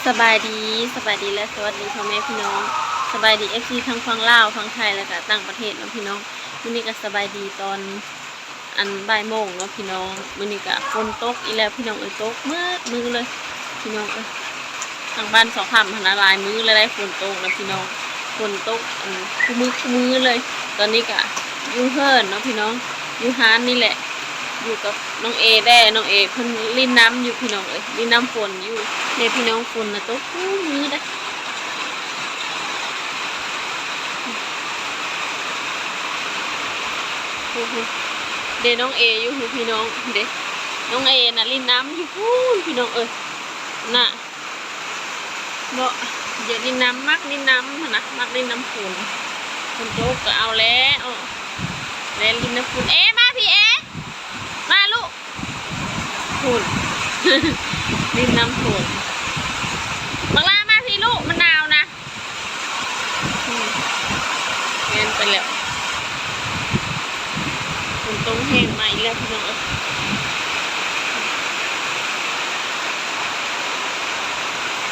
ສະບາຍດີ ສະບາຍດີ ແລະ ສະຫວັດດີພໍ່ແມ່ພີ່ນ້ອງ ສະບາຍດີ ເອັຟຊີ ທັງຝັ່ງລາວ ຝັ່ງໄທ ແລະກະຕ່າງປະເທດເນາະພີ່ນ້ອງ. ມື້ນີ້ກະສະບາຍດີຕອນ ອັນ ບ່າຍໂມງເນາະພີ່ນ້ອງ. ມື້ນີ້ກະຝົນຕົກອີກແລ້ວພີ່ນ້ອງເອີຍ ຕົກໝົດມື້ເລີຍພີ່ນ້ອງເອີຍ. ທາງບ້ານສາວຄຳຫັ້ນນະ ຫຼາຍມື້ແລ້ວໄດ໋ຝົນຕົກນະພີ່ນ້ອງ ຝົນຕົກ ອັນ ຄູ່ມື້ຄູ່ມື້ເລີຍ. ຕອນນີ້ກະຢູ່ເຮືອນເນາະພີ່ນ້ອງ ຢູ່ຮ້ານນີ້ແຫຼະ ຢູ່ກັບນ້ອງເອແດ່ ນ້ອງເອເພິ່ນຫຼິ້ນນ້ຳຢູ່ພີ່ນ້ອງເອີຍ ຫຼິ້ນນ້ຳຝົນຢູ່. ເດ້ພີ່ນ້ອງ ຝົນນະຕົກຄູ່ມື້ເດ້. ເດ້ນ້ອງເອຢູ່ພຸ້ນພີ່ນ້ອງ ເດ້ ນ້ອງເອນະຫຼິ້ນນ້ຳຢູ່ພຸ້ນພີ່ນ້ອງເອີຍ ນະ ເນາະ ຢາກຫຼິ້ນນ້ຳ ມັກຫຼິ້ນນ້ຳຫັ້ນນະ ມັກຫຼິ້ນນ້ຳຝົນ ຝົນຕົກກະເອົາແລ້ວ ແລ່ນຫຼິ້ນນ້ຳຝົນ. ເອ ມາພີ້ເອ ມາລູກ ພຸ້ນ ຫຼິ້ນນ້ຳຝົນ. ບັກຫຼ້າມາພີ້ລູກ ມັນໜາວນະ. ອືມ ແມ່ນໄປແລ້ວ ຝົນຕົກແຮງມາອີກແລ້ວພີ່ນ້ອງເອີຍ.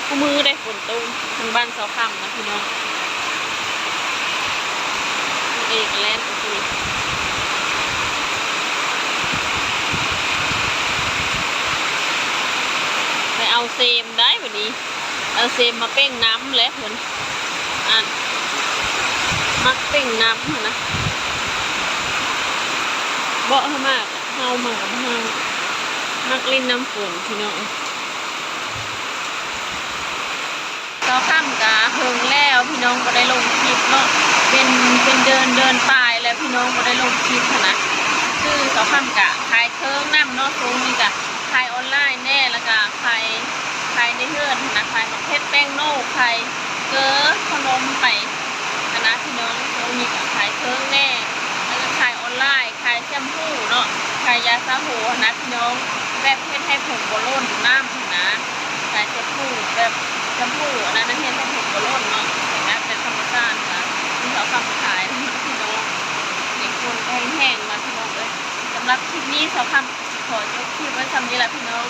ຄູ່ມື້ໄດ໋ຝົນຕົກ ທາງບ້ານສາວຄຳນະພີ່ນ້ອງ. ເອກະແລ່ນ ໄປເອົາເຊມໄດ້ບັດນີ້ ເອົາເຊມມາເປັ່ງນ້ຳແຫຼະເພິ່ນ ອັນ ມັກເປັ່ງນ້ຳຫັ້ນນະ ເບາະໃຫ້ມາກ ເຮົາມັກ ເຮົາມັກຫຼິ້ນນ້ຳຝົນພີ່ນ້ອງ. ສາວຄຳກະເຫິງແລ້ວພີ່ນ້ອງ ບໍ່ໄດ້ລົງຄລິບເນາະ ເປັນ ເປັນເດືອນ ເດືອນປາຍແລ້ວພີ່ນ້ອງ ບໍ່ໄດ້ລົງຄລິບຫັ້ນນະ. ຄືສາວຄຳກະຂາຍເຄື່ອງນຳເນາະ ຊ່ວງນີ້ກະຂາຍອອນລາຍແດ່ ແລ້ວກະຂາຍ ຂາຍໃນເຮືອນຫັ້ນນະ ຂາຍໝາກເຜັດ ແປ້ງໂນ ຂາຍເກີ ຂະໜົມໄປຫັ້ນນະພີ່ນ້ອງ. ຊ່ວງນີ້ກະຂາຍເຄື່ອງແດ່ ແລ້ວກະຂາຍອອນລາຍ ຂາຍແຊມພູເນາະ ຂາຍຢາສະໂຫຫັ້ນນະພີ່ນ້ອງ ແບບເຮັດໃຫ້ຜົມບໍ່ຫຼົ່ນນ້ຳຫັ້ນນະ. ຂາຍແຊມພູ ແບບແຊມພູອັນນັ້ນນະ ເຮັດໃຫ້ຜົມບໍ່ຫຼົ່ນເນາະ ແບບ ແບບທຳມະຊາດນະ ທີ່ເຂົາທຳຂາຍພີ່ນ້ອງ. ແດດ ຝົນກະແຮງໆມາພີ່ນ້ອງເອີຍ. ສຳລັບຄລິບນີ້ສາວຄຳກະຊິຂໍຈົບຄລິບໄວ້ສ່ຳນີ້ລະພີ່ນ້ອງ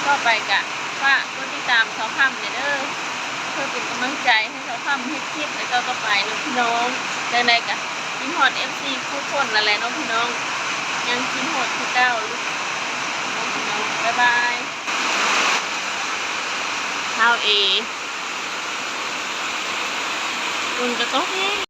ຕໍ່ໄປກະຝາກກົດຕິດຕາມສາວຄຳແດ່ເດີ ເພື່ອເປັນກຳລັງໃຈໃຫ້ສາວຄຳເຮັດຄລິບໃນຕໍ່ໆໄປເນາະພີ່ນ້ອງ. ຈັ່ງໃດກະຄິດຮອດເອັຟຊີທຸກຄົນນັ້ນແຫຼະເນາະພີ່ນ້ອງ ຍັງຄິດຮອດຄືເກົ່າເນາະພີ່ນ້ອງ. ບາຍບາຍ. ທ້າວເອ ຝົນກະຕົກແຮງ.